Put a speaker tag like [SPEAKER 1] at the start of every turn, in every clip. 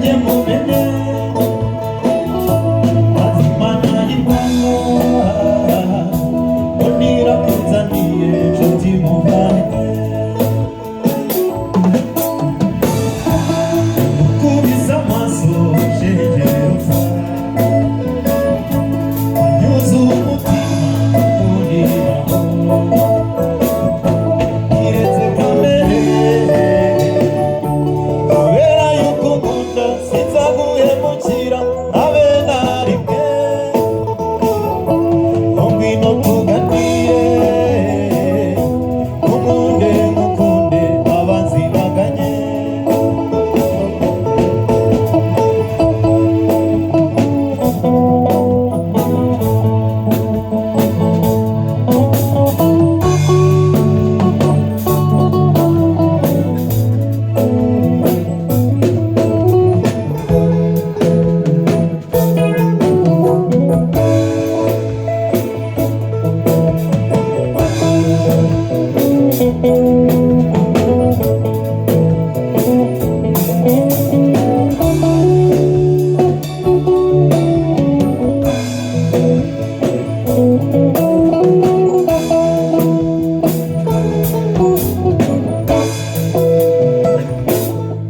[SPEAKER 1] Nanjye mumenye Mazimana y'i Rwanda ngo nirakuzaniye nshuti muvandimwe. Ukubise amaso shengero, wanyuze umutima kuriraho kiretse kamere. Kubera yuko ukunda sinzaguhemukira habe na rimwe. Ngo ngwino tuganire, nkunde ngukunde, abanzi baganye.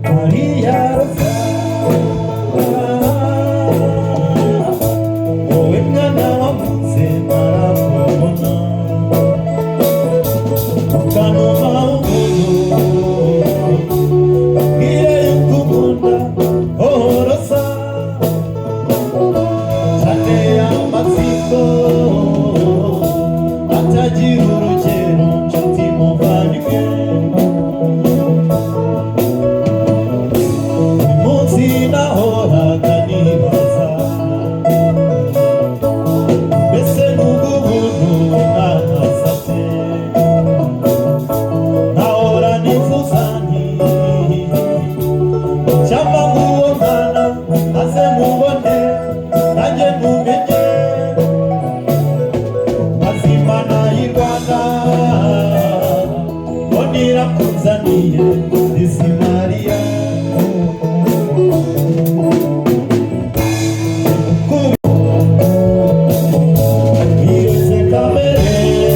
[SPEAKER 1] Maria Rosa, wowe mwana wavutse narakubona, ukanuma umuntu babwire yuko ukunda. Oh Rosa, cyane amatsiko atagira urugero, nshuti muvandimwe. Munsi nahoraga nibaza, mbese n'ubwo ubuntu mwanasate? Nkahora nifuza nti cyangwa nk'uwo mwana aze mubone nanjye mumenye. Mazimana y'i Rwanda ngo nirakuzaniye isi Mariya. Iretse kamere,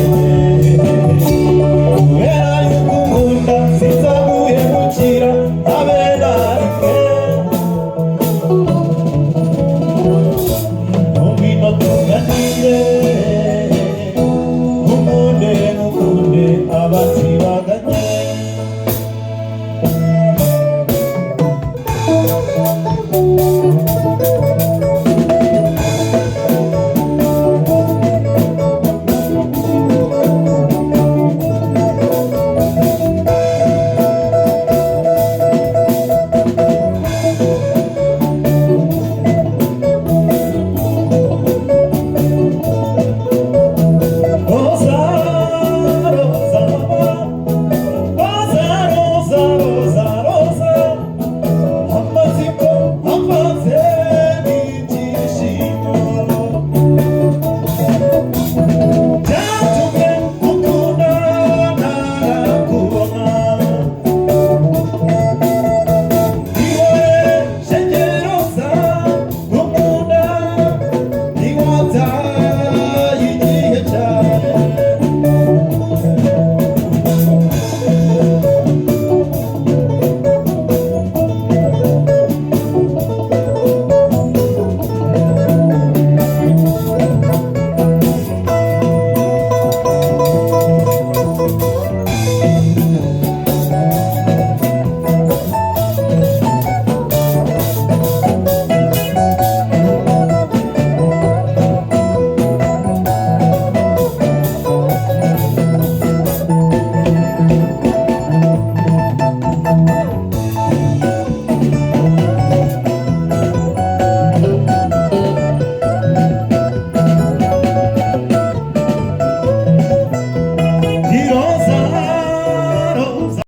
[SPEAKER 1] kubera yuko ukunda sinzaguhemukira habe na rimwe. Ngwino tuganire, nkunde ngukunde, abazi baganye.